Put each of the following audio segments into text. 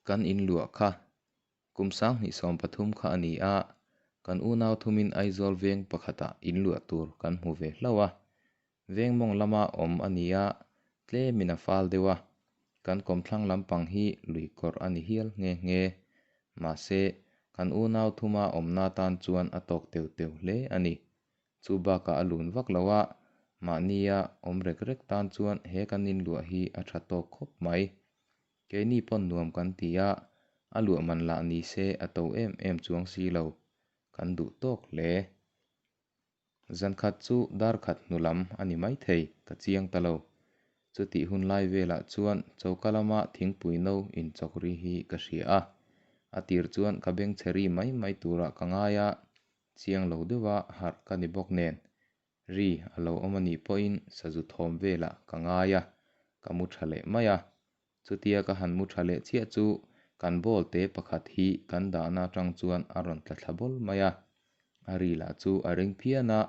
Kan in luah kha kum 2030 kha a ni a, kan unau thumin Aizawl veng pakhatah in luah tur kan hmu ve hlauh a. Veng mawng lama awm a ni a, tlemin a fal deuh a, kan kawmthlang lampang hi lui kawrh a ni hial nghe nghe. Mahse, kan unau thuma awmna tan chuan a tawk teu teu hle a ni. Chu bakah a lun vak lo a, mahnia awm rek rek tan chuan he kan inluah hi a tha tawk khawp mai. Keini pawn nuam kan ti a, a luah man lah ni se a to em em chuang si lo, kan duh tawk hle. Zan khat chu dar khat hnu lam a ni maithei, ka chiang ta lo. Chutih hun lai velah chuan choka lama thingpui no inchawk ri hi ka hria a, a tir chuan ka beng chhe ri mai mai turah ka ngai a, chiang lo deuha harh ka ni bawk nen, ri a lo awm a nih pawhin sazu thawm velah ka ngai a, ka mu tha leh mai a. Chutia ka han mu tha leh chiah chu kan ball te pakhat hi kan dahna atang chuan a rawn tla thla bawl mai a, a ri lah chu a ring phian a,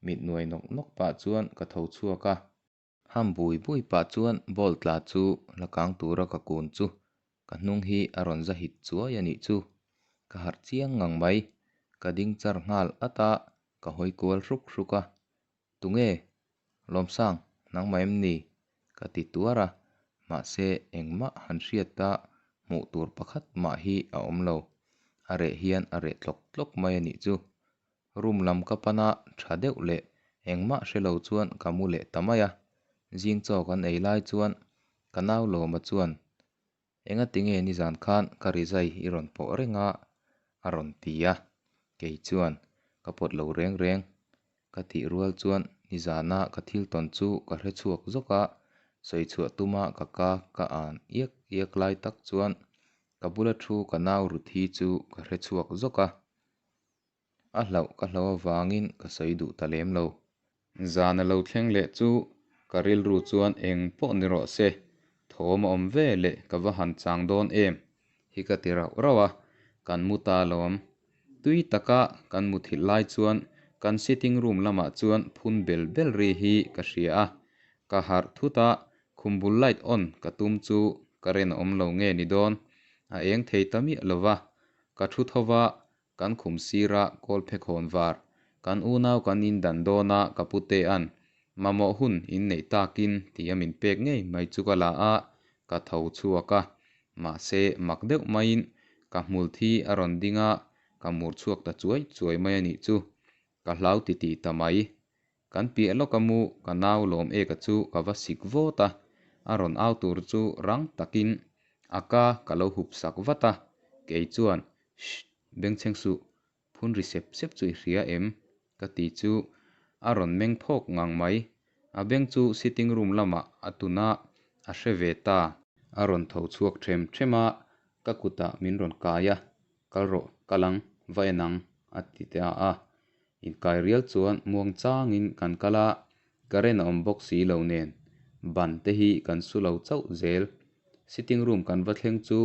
mit nuai nawk nawk pah chuan ka tho chhuak a. Ham bui bui pah chuan ball tla chu la kang tura ka kun chu ka hnung hi a rawn za hit chuai a nih chu. Ka harh chiang ngang mai, ka ding char nghal at a, ka hawi kual hruk hruk a. Tunge? Lawmsang, nangmah em ni? Ka ti tuar a, mahse engmah han hriat a hmuh tur pakhat mah hi a awm lo. A reh hian a reh tlawk tlawk mai a nih chu. Room lam ka pan a, tha deuh leh engmah hre lo chuan ka mu leh ta mai a. Zing chaw kan ei lai chuan ka nau Lawma chuan, Engati nge nizan khan ka rizai i rawn pawh reng a? a rawn ti a. Kei chuan ka pawt lo reng reng. Ka tih rual chuan nizana ka thil tawn chu ka hre chhuak zawk a, sawi chhuah tuma ka ka ka an iak iak lai tak chuan ka bula thu ka nau Ruthi chu ka hre chhuak zawk a. A hlauh ka hlauh avangin ka sawi duh ta lem lo. Zan a lo thleng leh chu ka rilru chuan eng pawh ni rawh se, thawm a awm ve leh ka va han chang dawn em hi ka ti rauh rauh a, kan mu ta lawm. Tui taka kan muthilh lai chuan kan sitting room lamah chuan phun bel bel ri hi ka hria a, ka harh thut a, khum bul light on ka tum chu current a awm lo nge ni dawn, a eng thei ta miah lo va, ka thu tho va, Kan khum sira kawl phekhawn var, kan unau kan in dan dawn a ka pu Tea'n mamawh hun in neih takin ti a min pek ngei mai chu ka la a, ka tho chhuak a. Mahse, mak deuh maiin ka hmul thi a rawn ding a, ka mur chhuak ta chuai chuai mai a nih chu. Ka hlau ti tih ta mai. Kan piah lawk a mu ka nau lawm eka chu ka va sik vawt a, a rawn au tur chu rang takin a ka ka lo hup sak vat a, kei chuan Shh! Bengchheng suh, phun ri sep sep chu i hria em? ka ti chu a rawn meng phawk ngang mai. A beng chu sitting room lamah a tun a, a hre ve ta. A rawn tho chhuak them them a, ka kutah min rawn kai a, Kal rawh, kal ang, va en ang, a ti ta a. Inkai rial chuan muang changin kan kal a, current a awm bawk si lo nen ban te hi kan su lo chauh zel. Sitting room kan va thleng chu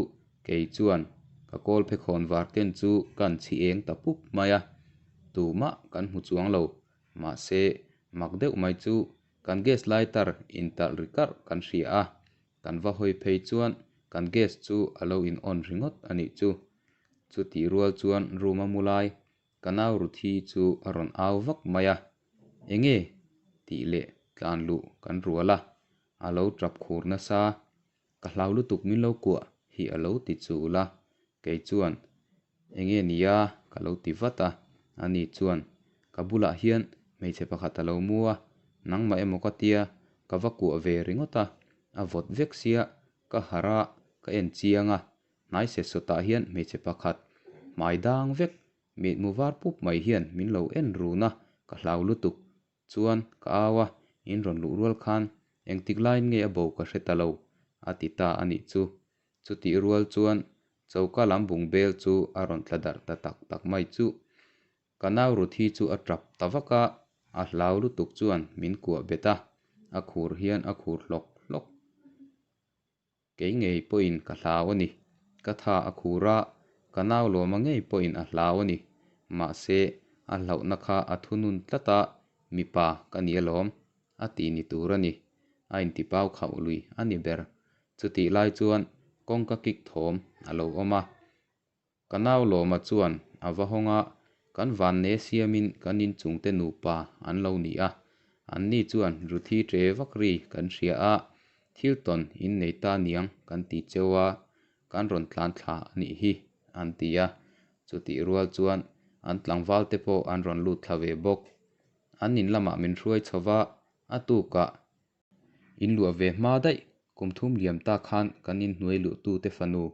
kei chuan ka kawl phekhawn var ken chu kan chhi eng ta pup mai a, tumah kan hmu chuang lo. Mahse, mak deuh mai chu kan gas lighter intalh ri karh kan hria a, kan va hawi phei chuan kan gas chu a lo in on ringawt a nih chu. Chutih rual chuan room a mu lai Ka nau Ruthi chu a rawn au vak mai a, Enge? tih leh tlan luh kan rual a, a lo tap khur nasa. Ka hlau lutuk min lo kuah hi a lo ti chul a, kei chuan, Enge nia? ka lo ti vat a, ani chuan, Ka bulah hian hmeichhe pakhat a lo mu a, nangmah emaw ka tia ka va kuah ve ringawt a, a vawt vek sia, ka harh a, ka en chiang a, Hnai set sawtah hian hmeichhe pakhat hmai dang vek mitmu var pup mai hian min lo en run a, ka hlau lutuk. Chuan ka au a, in rawn luh rual khan engtik laiin nge a bo ka hre ta lo, a ti ta a nih chu. Chutih rual chuan choka lam bung bel chu a rawn tla darh ta tak tak mai chu. Ka nau Ruthi chu a tap ta vak a, a hlau lutuk chuan min kuah bet a, a khur hian a khur hlawk hlawk. Kei ngei pawhin ka hlau a ni. Ka tha a khur a, ka nau lawma ngei pawhin a hlau a ni. Mahse, a hlauhna kha a thunun tlat a, mipa ka ni alawm, a ti ni tur a ni. A intipau khauh lui a ni ber. Chutih lai chuan Kawngka kik thawm a lo awm a. Ka nau Lawma chuan a va hawng a, kan vanne siamin kan inchungte nupa an lo ni a. Anni chuan Ruthi ṭe vak ri kan hria a, thil tawn in nei ta niang kan ti cheu a, kan rawn tlan thla a nih hi, an ti a. Chutih rual chuan an tlangval te pawh an rawn lut thla ve bawk. An in lamah min hruai chho va, a tukah In luah ve hma daih, kum thum liam ta khan kan inhnuai luhtute fanu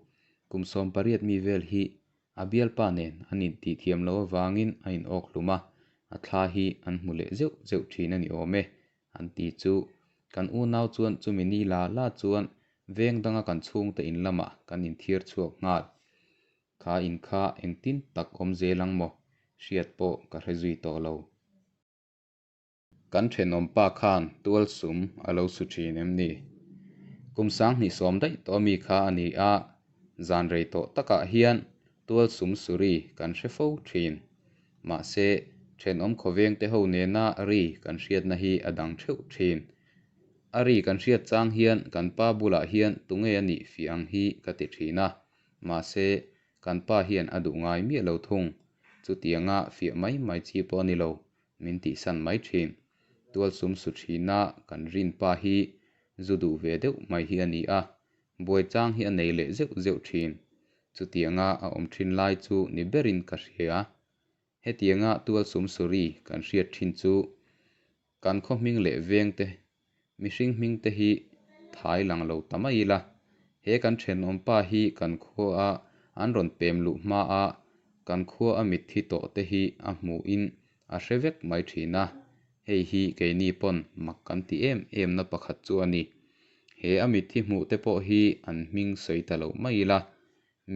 kum 18 mi vel hi a bialpa nen an intih thiam loh avangin a in awk hlum a, a thla hi an hmu leh zeuh zeuh thin a ni awm e, an ti chu. Kan unau chuan chumi ni la la chuan veng danga kan chhungte in lamah kan inthiar chhuak nghal. Kha in kha engtin tak awm zel ang maw? Hriat pawh ka hre zui tawh lo. Kan thenawmpa khan tual sum a lo su thin em ni? Kum 2010 daih tawh ami kha a ni a, zan rei tawh takah hian tual sum su ri kan hre fo thin. Mahse, thenawm khawvengte ho nena ri kan hriatna hi a dang theuh thin. A ri kan hriat chang hian kan pa bulah hian tunge a nih fiah ang hi ka ti thin a. Mahse, kan pa hian a duh ngai miah lo thung. Chutianga fiah mai mai chi pawh a ni lo. Min tihsan mai thin. Tualsum su thina kan rin pa hi zu duh ve deuh mai hi a ni a, buai chang hi a nei leh zeuh zeuh thin. Chutianga a awm thin lai chu ni berin ka hria. Hetianga tualsum su ri kan hriat thin chu kan khaw hming leh veng te, mihring hming te hi thai lang lo ta mai ila. He kan thenawm pa hi kan khua a an rawn pem luh hma a, kan khua a mitthi tawh te hi a hmuhin a hre vek mai thin a, hei hi keini pawn mak kan ti em em na pakhat chu a ni. He a mitthi hmuh te pawh hi an hming sawi ta lo mai ila,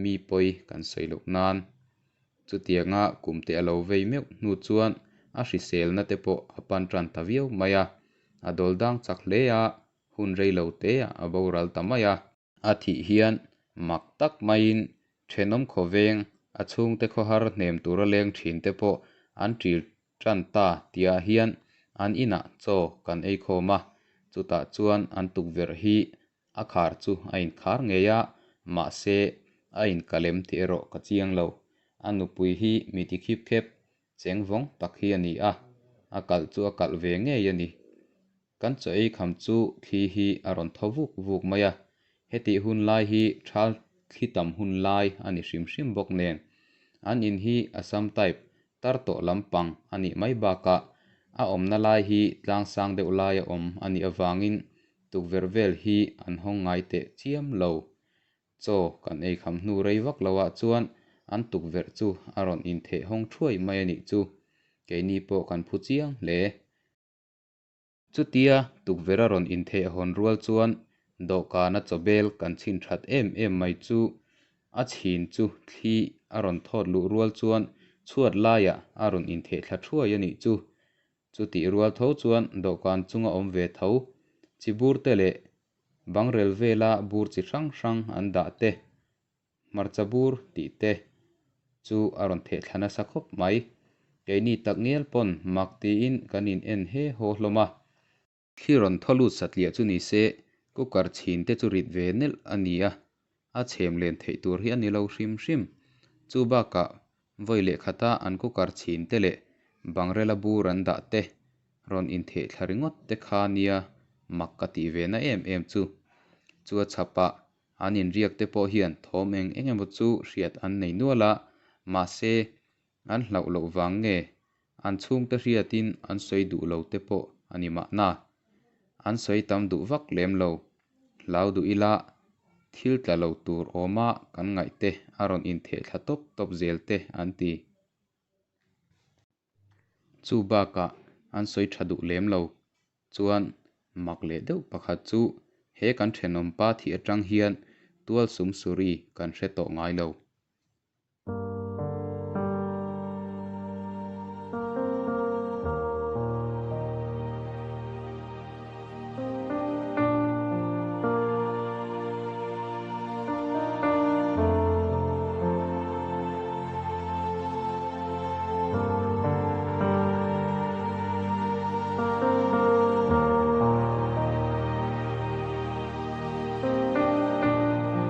mi pawi kan sawi loh nan. Chutianga kum te a lo vei meuh hnu chuan a hriselna te pawh a pan tan ta viau mai a, a dawl dang chak hle a, hun rei lo te ah a boral ta mai a. A thih hian mak tak maiin thenawm khawveng a chhungte khawhar hnem tura leng thin te pawh an ṭil ṭan ta tihah hian an inah chaw kan ei khawm a, chutah chuan an tukverh hi a khar chu a inkhar ngei a, mahse a inkalem tih erawh ka chiang lo. A nupui hi mi ti khip khep cheng vawng tak hi a ni a, a kalh chu a kalh ve ngei a ni. Kan chaw ei kham chu thli hi a rawn thaw vuk vuk mai a, hetih hun lai hi thal thli tam hun lai a ni hrim hrim bawk nen. An in hi Assam type tar tawh lampang a nih mai bakah a awmna lai hi tlang sang deuh laia awm a nih avangin tukverh vel hi an hawng ngai teh chiam lo. Chaw kan ei kham hnu rei vak lo ah chuan an tukverh chu a rawn intheh hawng thuai mai a nih chu. Keini pawh kan phu chiang hle. Chutia tukverh a rawn intheh hawn rual chuan dawhkana chawbel kan chhin that em em mai chu a chhin chu thli a rawn thawt luh rual chuan chhuat laiah a rawn intheh thla thuai a nih chu. Chutih rual tho chuan dawhkan chunga awm ve tho chibur te leh bangrel vela bur chi hrang hrang an dah te Hmarcha bur tih te chu a rawn theh thla nasa khawp mai. Keini tak ngial pawn mak tiin kan in en he haw hlawm a. Thli rawn thaw lut satliah chu ni se, cooker chhin te chu rit ve nelh a ni a, a chhem len theih tur hi a ni lo hrim hrim. Chu bakah vawi leh khata an cooker chhin te leh bangrela bur an dah te rawn intheh thla ringawt te kha nia mak ka tih ve na em em chu. Chu a chhapah An inriak te pawh hian thawm eng eng emaw chu hriat an nei nual a, mahse, an hlauh loh vang nge an chhungte hriatin an sawi duh lo te pawh a ni mahna. An sawi tam duh vak lem lo. Hlau duh ila thil tla lo tur awma kan ngaih te a rawn intheh thla tawp tawp zel te an ti. Chu bakah an sawi tha duh lem lo. Chuan mak leh deuh pakhat chu he kan thenawm pa thih atang hian tual sum suri kan hre tawh ngai lo.